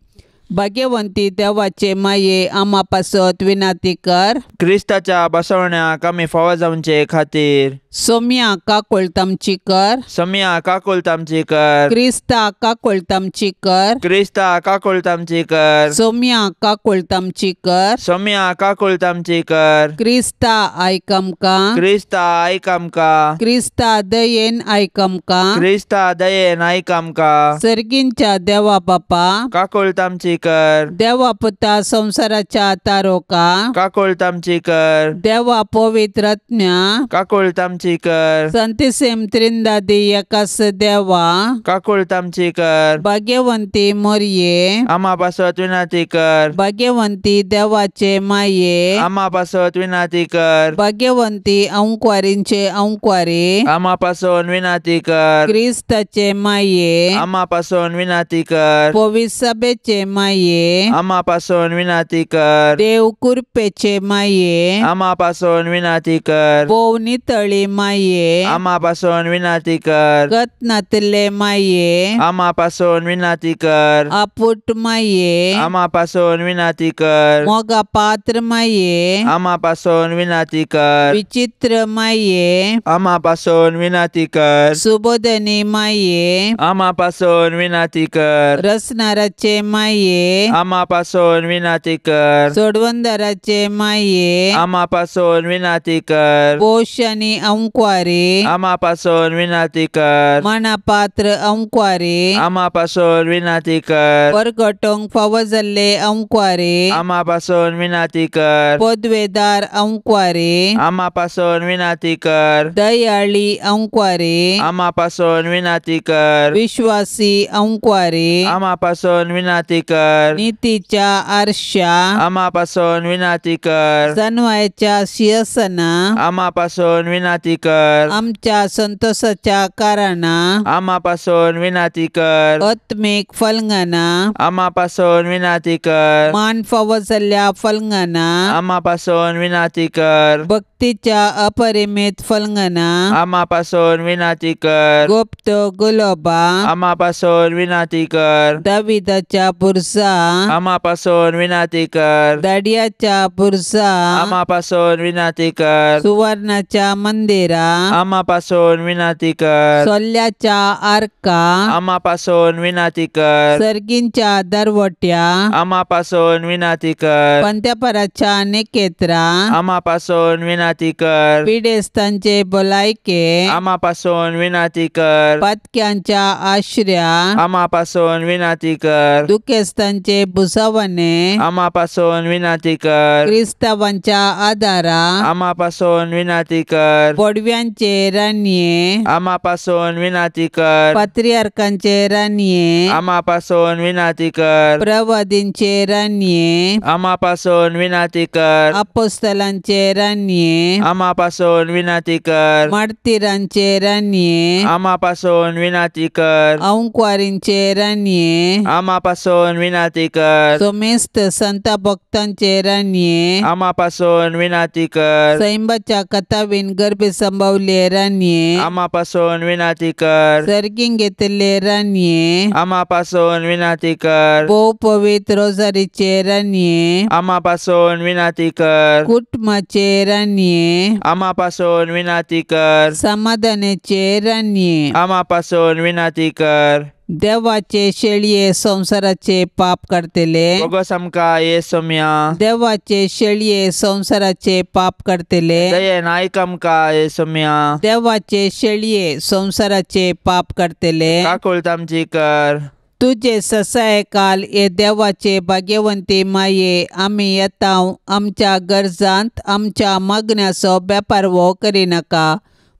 भाग्यवंती देवाचे माये आमा पासत विनंती कर। क्रिस्ताच्या बसवण्याक आमी फावो जावचे खातीर सोम्या काकुळट आमची कर, सोम्या काकुळट आमची कर, क्रिस्ता काकुळट आमची कर, क्रिस्ता काकुळट आमची कर, सोम्या काकुळट आमची कर, सोम्या काकुळट आमची कर, क्रिस्ता आयक आमकां, क्रिस्ता आयक आमकां, क्रिस्ता दयेन आयक आमकां, क्रिस्ता दयेन आयक आमकां, सर्गींच्या देवा बापा काकुळट आमची कर, देवा पुता संवसाराच्या तारोका काकुळट आमची कर, देवा पवित्र आत्म्या काकुळट आमची कर, संतिसेम त्रिंदादी एकास देवा काकुळट आमची कर, भाग्यवंती मरये आमा पासत विनंती कर, भाग्यवंती देवाचे माये आमा पासत विनंती कर, भाग्यवंती अंकवारींचे अंकवारी आमा पासून विनंती कर, क्रिस्ताचे माये आमा पासून विनंती कर, पवित्र सभेचे माये, आमा पासून विनाती कर। देव कृपेचे माये, आमा पासून विनाती कर। भोव नितळी माये, आमा पासून विनाती कर। गत नातिल्ले माये, आमा पासून विनाती कर। आपुट माये, आमा पासून विनाती कर। मोगा पात्र माये, आमा पासून विनाती कर। विचित्र माये, आमा पासून विनाती कर। सुबोधनी माये, आमा पासून विनाती कर। रसनाराचे माये, आमा पासून विनाती कर। सोडवंदाराचे माये, आमा पासून विनाती कर। पोश आनी अंकवारी, आमा पासून विनाती कर। मनापात्र अंकवारी, आमा पासून विनाती कर। परगटोंक फावो जाल्ले अंकवारी, आमा पासून विनाती कर। पदवेदार अंकवारी, आमा पासून विनाती कर। दयाळी अंकवारी, आमा पासून विनाती कर। विश्वासी अंकवारी, आमा पासून विनाती कर। नीतीच्या आरशा, आमा पासून विनाती कर। जनवायच्या शिरसना, आमा पासून विनाती कर। आमच्या संतोषाच्या कारणा, आमा पासून विनाती कर। आत्मिक फलंगना, आमा पासून विनाती कर। मान फावो जाल्ल्या फलंगना, आमा पासून विनाती कर। भक्तीच्या अपरिमित फलंगना, आमा पासून विनाती कर। गुप्त गुलोबा, आमा पासून विनाती कर। दाविदाच्या बुरसा, आमा पासून विनाती कर। दाडियाच्या बुरसा, आमा पासून विनाती कर। सुवर्णाच्या मंदिरा, आमा पासून विनाती कर। सोल्याच्या आरका, आमा पासून विनाती कर। सर्गींच्या दरवट्या, आमा पासून विनाती कर। पंत्यापराच्या निकेत्रा, आमा पासून विनाती कर। पिडेस्तांचे भलायके, आमा पासून विनाती कर। पातक्यांच्या आश्र्या, आमा पासून विनाती कर। दुखेस्तांचे भुसावणे, आमा पासून विनाती कर। क्रिस्तावांच्या आदारा, आमा पासून विनाती कर। पडव्यांचे राणये, आमा पासून विनाती कर। पात्रियार्कांचे राणये, आमा पासून विनाती कर। प्रवादींचे राणये, आमा पासून विनाती कर। अपोस्तलांचे राणये, आमा पासून विनाती कर। मार्तीरांचे राणये, आमा पासून विनाती कर। अंकवारींचे राणये, आमा पासून विनाती कर। सोमेस्त संत भक्तांचे राणये, आमा पासून विनाती कर। सैंबाच्या कथावीन गर्भे संभवले राणये, आमा पासून विनाती कर। सर्गींग घेतिल्ले राणये, आमा पासून विनाती कर। भोव पवित्र रोजारीचे राणये, आमा पासून विनाती कर। कुटुंबाचे राणये, आमा पासून विनाती कर। समाधानाचे राणये, आमा पासून विनाती कर। देवाचे शेळये संसाराचे पाप करतले, बोगस आमकां ये सोम्या। देवाचे शेळये संसाराचे पाप करतले, दयेन आयक आमकां ये सोम्या। देवाचे शेळये संसाराचे पाप करतले, काकूळत आमची कर। तुजे ससाय काल हे देवाचे भाग्यवंती माये, आमी येता आमच्या गरजांत आमच्या मागण्याचो बेपारवो करिनाका,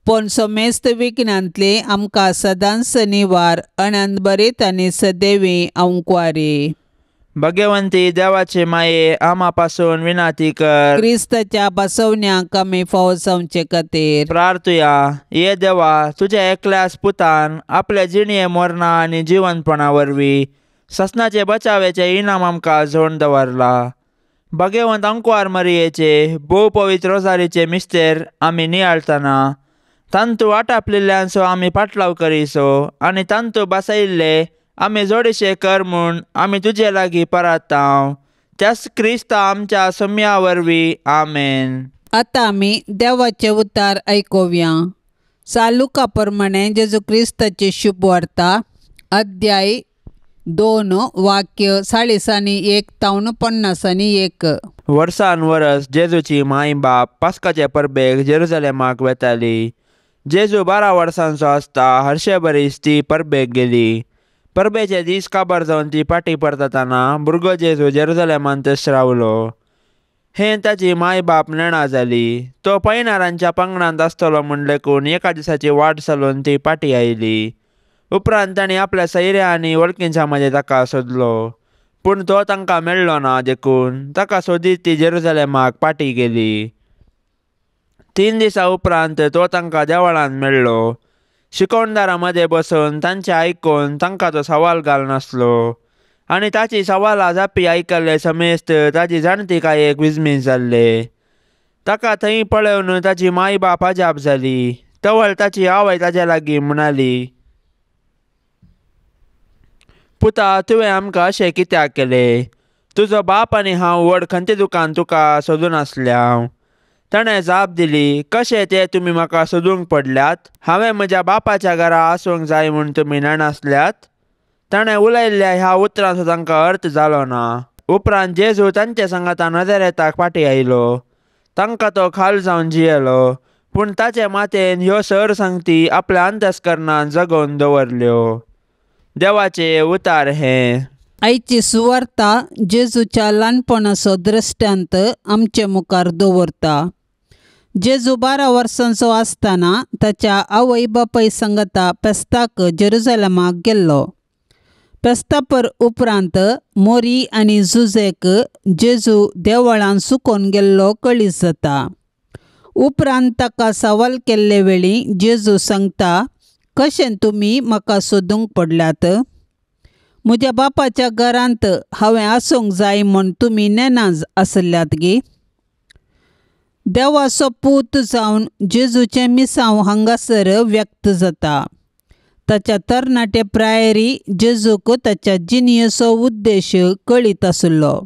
पूण समेस्त विघ्नांतली आमकां सदांच निवार अनंतभरीत आनी सदैवी अंकवारी। भगवंती देवाचे माये, आमा पासून विनाती कर। क्रिस्ताच्या बसवण्याक आमी फावो जावचे खातीर प्रार्थुया। ये देवा, तुझ्या एकल्याच पुतान आपल्या जिणये मरणा आनी जिवनपणा वरवीं ससनाचे बचावेचे इनाम आमकां जोडून दवरला। भगवंत अंकवार मरियेचे भोव पवित्र रोजारीचे मिस्तेर आमी नियाळतना तांतू आटापलेल्यांचो आमी पाटलाव करीसो आनी तांतू बसयिल्ले आमी जोडीशे कर म्हूण आमी तुजे लागीं परातांव, त्याच क्रिस्ता आमच्या सम्या वरवीं, आमेन। आतां आमी देवाचे उतार आयकुया। सालुका प्रमाणे जेजू क्रिस्ताची शुभवार्ता अध्याय 2 वाक्य 40 तावन 51। वर्सान वरस जेजूची माय बाप पास्काचे परबेक जेरुजलेमाक वेताली। जेजू 12 वर्सांचो आसता हरशे बरीच ती परबेक गेली। परबेचे दीस काबार जावन ती पाटी परतताना भुरगो जेजू जेरुजलेमांतच रावलो। हें ताची माय बाप नेणा जाली। तो पयणारांच्या पंगडांत आसतलो म्हूण लेखून एका दिसाची वाट चलोवन ती पाटी आयली। उपरांत तांणी आपल्या सैऱ्या आनी वळखींच्या मदें ताका सोदलो, पूण तो तांकां मेळ्ळो ना, देखून ताका सोदीत ती जेरुजलेमाक पाटी गेली। 3 दिसां उपरांत तो तांकां देवळांत मेळ्ळो। शिकवणदारां मदें बसून तांचें आयकून तांकां तो सवाल घालनासलो। आनी ताची सवालां जापी आयकल्ले समेस्त ताची जाणतिकायेक विजमीत जाल्ले. ताका थंय पळोवन ताची माय बाप अजाप जाली. तवळ ताची आवय ताच्या लागीं म्हणाली, पुता, तुवें आमकां अशें कित्याक केलें? तुजो बाप आनी हांव व्हड खंती दुकान तुका सोदून आसल्या. ताणें जाप दिली, कशें तें तुमी म्हाका सोदूंक पडल्यात? हांवें म्हज्या बापाच्या घरा आसूंक जाय म्हूण तुमी जाणासल्यात? ताणें उलयल्ल्या ह्या उतरांचो तांकां अर्थ जालो ना. उपरांत जेजू तांचे सांगाता नजरेताक फाटीं आयलो. तांकां तो खाल जावन जियेलो, पूण ताचे मातेन ह्यो सर सांगती आपल्या अंतस्करणान जगोवन दवरल्यो. देवाचे उतार हे. आयची सुवार्ता जेजूच्या ल्हानपणाचो दृश्टांत आमचे मुखार दवरता. जेजू 12 वर्सांचो आसतना ताच्या आवय बापाय सांगाता पेस्ताक जेरुजलमाक गेल्लो. पेस्तापर उपरांत मोरी आनी जुजेक जेजू देवळान सुकोवन गेल्लो कळीत जाता. उपरांत ताका सवाल केल्ले वेळी जेजू सांगता, कशें तुमी म्हाका सोदूंक पडल्यात? म्हज्या बापाच्या घरांत हांवें आसूंक जाय म्हूण तुमी नेना आसल्यात गी? देवाचो पूत जावन जेजूचें मिसांव हांगासर व्यक्त जाता. ताच्या तरणाटे प्रायरी जेजूक ताच्या जिणेचो उद्देश कळीत आसलो.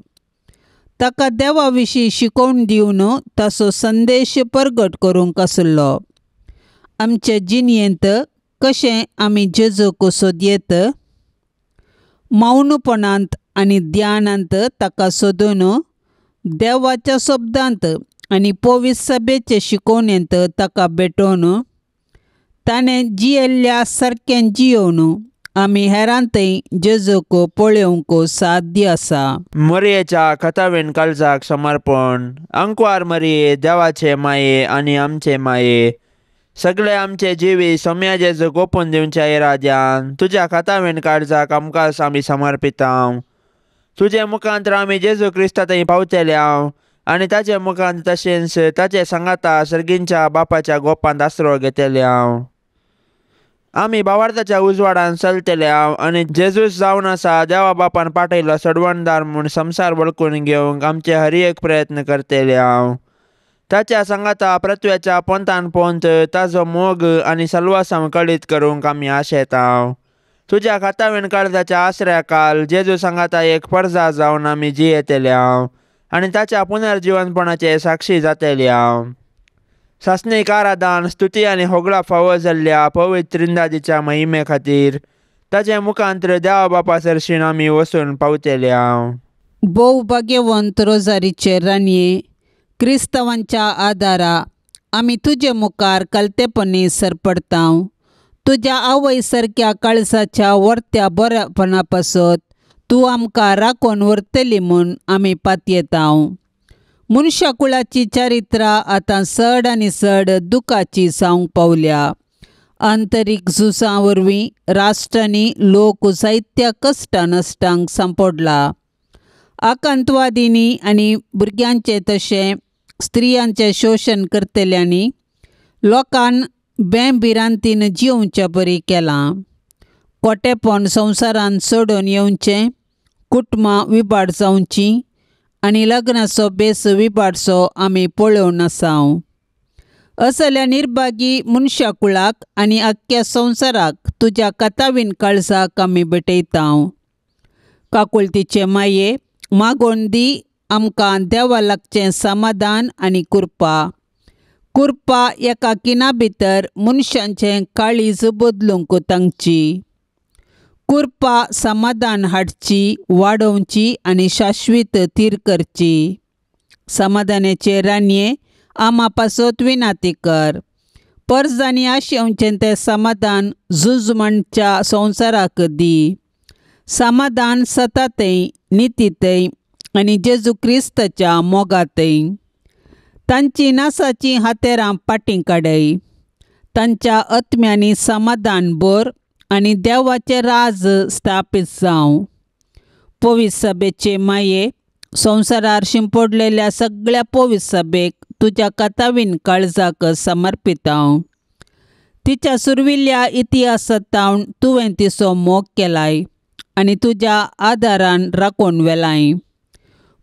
ताका देवा विशीं शिकोवन दिवन ताचो संदेश परगट करूंक आसलो. आमचे जिणेंत कशें आमी जेजूक सोदयेत? मौनपणांत आनी ध्यानांत ताका सोदून देवाच्या शब्दांत आनी पवित्र सभेचे शिकोवणेंत ताका भेटोवन ताणें जियेल्ल्या सारकें जियोवन आमी हेरांतय जेजूक पळोवंक साध्य आसा. मरयेच्या कथावीण काळजाक समर्पण. अंकवार मरये, देवाचे माये आनी आमचे माये, सगळे आमचे जिवी सोम्या जेजूक ओपून दिवच्या इराद्यान तुज्या कथावीण काळजाक आमकां आमी समर्पितांव. तुजे मुखांत आमी जेजू क्रिस्ता थंय पावतले हांव आनी ताचे मुखांत तशेंच ताचे सांगाता सर्गींच्या बापाच्या गोपांत आसरो घेतले हांव. आमी भावार्थाच्या उजवाडान चलतले हांव आनी जेजूस जावन आसा देवा बापान पाठयलो सडवणदार म्हूण संवसार वळखून घेवंक आमचे हर एक प्रयत्न करतले हांव. ताच्या सांगाता पृथ्व्याच्या पोंतान पोंत ताजो मोग आनी सलवासांव कळीत करूंक आमी आशेतांव. तुज्या खातावीण काळजाच्या आसऱ्या काल जेजू सांगाता एक परजा जावन आमी जियेतले हांव आनी ताच्या पुनर्जिवनपणाचे साक्षी जातले हांव. सासणीक आराधन स्तुती आनी होगळा फावो जाल्ल्या पवित्र त्रिंदादीच्या महिमे खातीर ताचे मुखांत्र देवा बापा सरशीन आमी वचून पावतले हांव. भोव भाग्यवंत रोजारीचे राणये, क्रिस्तांवांच्या आदारा आमी तुजे मुखार कलतेपणी सरपडतांव. तुज्या आवय सारक्या काळजाच्या वर्त्या बऱ्यापणा पासत तूं आमकां राखून व्हरतली म्हूण आमी पातयेतांव. मनशाकुळाची चारित्रां आतां चड आनी चड दुखाची जावंक पावल्या. आंतरीक झुजां वरवीं राष्ट्रांनी लोक जायत्या कश्टां नश्टांक सांपडला. आकांतवादींनी आनी भुरग्यांचें तशें स्त्रियांचें शोशण करतल्यांनी लोकान बेभिरांतीन जियोवचे बरी केलां. कोटेपण संवसारान सोडून येवचें, कुटुंबां विबाड जावचीं आनी लग्नाचो बेस विबाडचो आमी पळोवन आसाव. असल्या निर्भागी मनशाकुळाक आनी आख्ख्या संवसाराक तुज्या कथावीन काळजाक आमी भेटयतांव. काकुळतीचे माये, मागोवन दी आमकां देवा लागचें समाधान आनी कृपा. कृपा एका किना भितर मनशांचें काळीज बदलूंक तांची. कृपा समाधान हाडची, वाडोवची आनी शाश्वीत थीर करची. समाधानाचे राणये, आमा पासत विनाती कर. परजांनी आशेवचें तें समाधान झूज म्हणच्या संवसाराक दी. समाधान सतातय, नितीतय आनी जेजू क्रिस्ताच्या मोगातय. तांची नासाचीं हातेरां पाटीं काडय. तांच्या आत्म्यांनी समाधान भर आनी देवाचें राज स्थापीत जावं. पवित्र सभेचे माये, संवसारार शिंपडलेल्या सगळ्या पवित्र सभेक तुज्या कथावीन काळजाक समर्पितांव. तिच्या सुरविल्ल्या इतिहासांत तुवें तिचो मोग केलाय आनी तुज्या आदारान राखून वेलाय.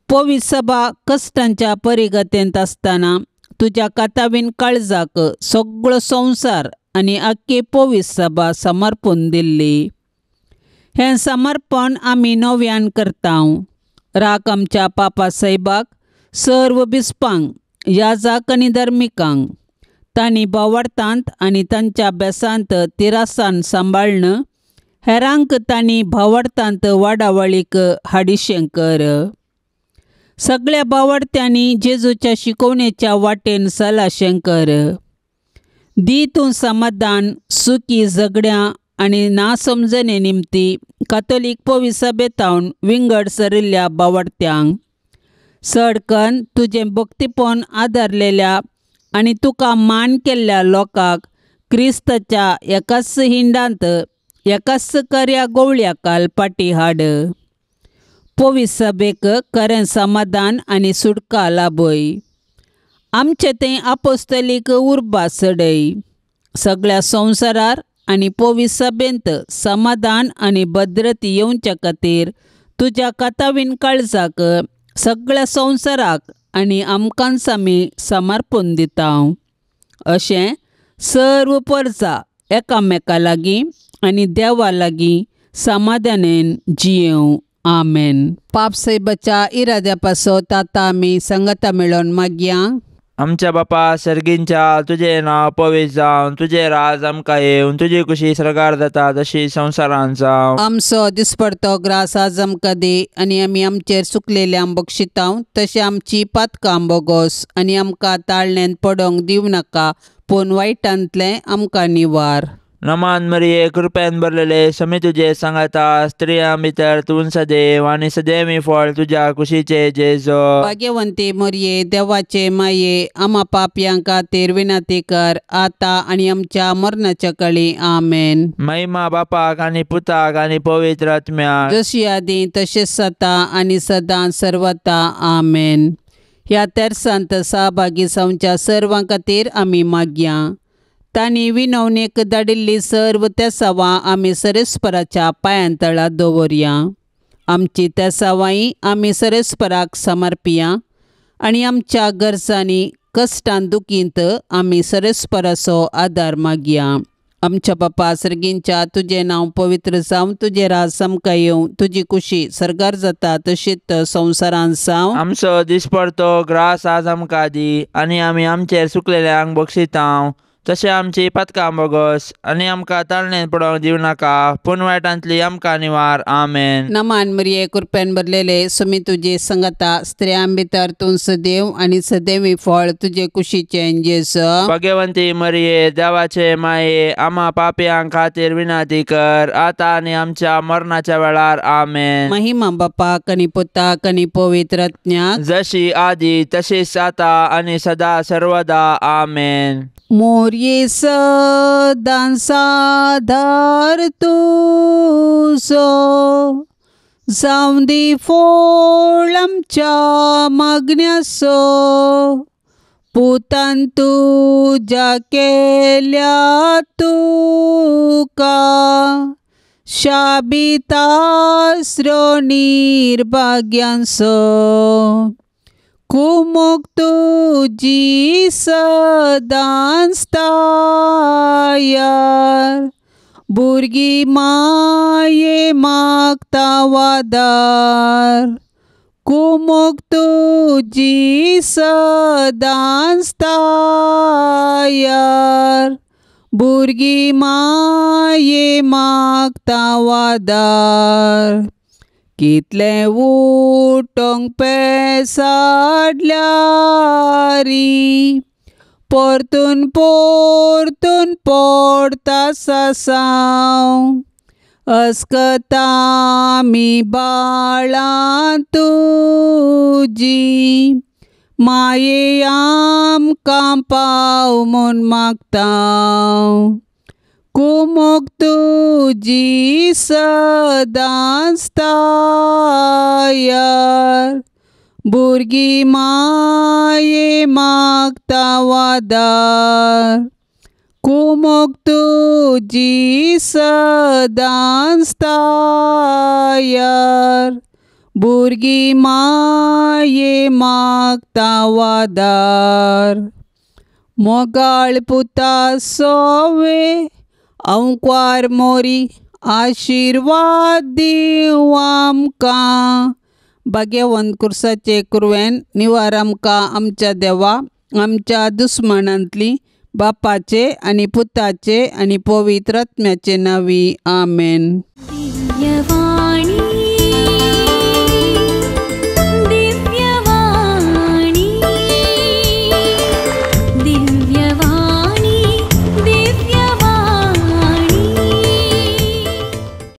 पवित्र सभा कश्टांच्या परिगतेंत आसतना तुज्या कातावीन काळजाक सगळो संवसार आनी आख्खी पवित्र सभा समर्पून दिल्ली. हें समर्पण आमी नव्यान करता. राख आमच्या पापा सायबाक, सर्व बिस्पांक, याजाक आनी धर्मिकांक तांणी भावार्थांत आनी तांच्या बेसांत तिरासान सांबाळ्न हेरांक तांणी भावार्थांत वाडावळीक हाडिशें कर. सगळ्या भावार्थ्यांनी जेजूच्या शिकवणेच्या वाटेन चलाशें कर. दी तूं समाधान, सुखी झगड्यां आनी नासमजणे निमती कातोलीक पवित्र सभेतावन विंगड सरिल्ल्या भावार्थ्यांक सडकन तुजें भक्तीपण आदारलेल्या आनी तुका मान केल्ल्या लोकांक क्रिस्ताच्या एकाच हिंडांत एकाच कर्या गोवळ्या काल पाटी हाड. पवित्र सभेक खरें समाधान आनी सुटका लाभय. आमचे तें आपोस्तलीक उर्बा चडय. सगळ्या संवसारार आनी पवित्र सभेंत समाधान आनी भद्रती येवच्या खातीर तुज्या कातावीन काळजाक सगळ्या संवसाराक आनी आमकांच आमी समर्पून दिता. अशें सर्व परजा एकामेका लागीं आनी देवा लागीं समाधानेन जियेवं. आमेन. पाप सायबाच्या इराद्या पासत आतां आमी संगता मेळोवन मागया. आमच्या बापा सर्गींच्या, तुजें नांव पवित्र जावं, तुजें राज आमकां येवं, तुजी खुशी सर्गार जाता तशी संवसारांत जावं. आमचो दिसपडतो ग्रास आज आमकां दी आनी आमी आमचेर चुकलेल्यांक बक्षितांव तशें आमची पातकां बोगोस आनी आमकां ताळण्यांत पडोंक दिवं नाका, पूण वायटांतलें आमकां निवार. नमान मरिये, कृपेन भरलेले, समी तुजे सांगाता, स्त्रियां भितर तूं सदैव आनी सदैवी फळ तुज्या कुशीचे जेजो. भाग्यवंती मरिये, देवाचे माये, आमा पापयां खातीर विनंती कर आतां आनी आमच्या मरणाच्या कळी. आमेन. महिमा बापाक आनी पुताक आनी पवित्र आत्म्याक, जशी आदी तशेंच आतां आनी सदां सर्वता. आमेन. ह्या तेरसांत सहभागी जावच्या सर्वां खातीर आमी मागया. तांणी विनवणेक धाडिल्ली सर्व तेसावां आमी सरेस्पराच्या पांयांतळा दवरया. आमची तेसावांय आमी सरेस्पराक समर्पिया आनी आमच्या गरजांनी कश्टान दुखींत आमी सरेस्पराचो आदार मागया. आमच्या बापा सर्गींच्या, तुजें नांव पवित्र जावं, तुजें राज आमकां येवं, तुजी खुशी सर्गार जाता तशीच संवसारांत जावं. आमचो दिसपडतो ग्रास आज आमकां दी आनी आमी आमचेर चुकलेल्यांक बक्षितांव तशें आमची पातकां बोगस आनी आमकां ताळणेन पडोवंक दिवं नाका, पूण वायटांतली आमकां निवार. आमेन. नमान मरिये, कृपेन भरलेले, सुमी तुजी संगता, स्त्रियां भितर तूं सदैव आनी सदैवी फळ तुजे कुशीचें जेजू. भाग्यवंती मरिये, देवाचे माये, आमा पापयां खातीर विनंती कर आतां आनी आमच्या मरणाच्या वेळार. आमेन. महिमा बापाक आनी पुताक आनी पवित्र आत्म्याक, जशी आदी तशीच आतां आनी सदा सर्वदा. आमेन. मोरये सदां सादार तुजो, जावं दी फोळ आमच्या मागण्याचो, पुतान तुज्या केल्या तुका शाबीत आसरो निर्भाग्यांचो. कुमोक तुजी सदांच तायार, भुरगीं माये मागता वादार. कुमोक तुजी सदांच तायार, भुरगीं माये मागता वादार. कितलें उठोंक पेसाडल्यारी, परतून परतून पडटा सासांव, अस्कता आमी बाळां तुजी, माये आमकां पाव म्हूण मागता. कुमोक तुजी सदांच तायार, भुरगीं माये मागता वादार. कुमोक तुजी सदांच तयार भुरगीं माये मागता वादार मोगाळ पुता सोवे अंकवार मोरी आशिर्वाद दिवं आमकां. भाग्यवंत कुर्साचे कुरवेन निवार आमकां आमच्या देवा आमच्या दुस्मानांतली बापाचे आनी पुताचे आनी पवित्र आत्म्याचे नांवी आमेन. दिव्यवाणी.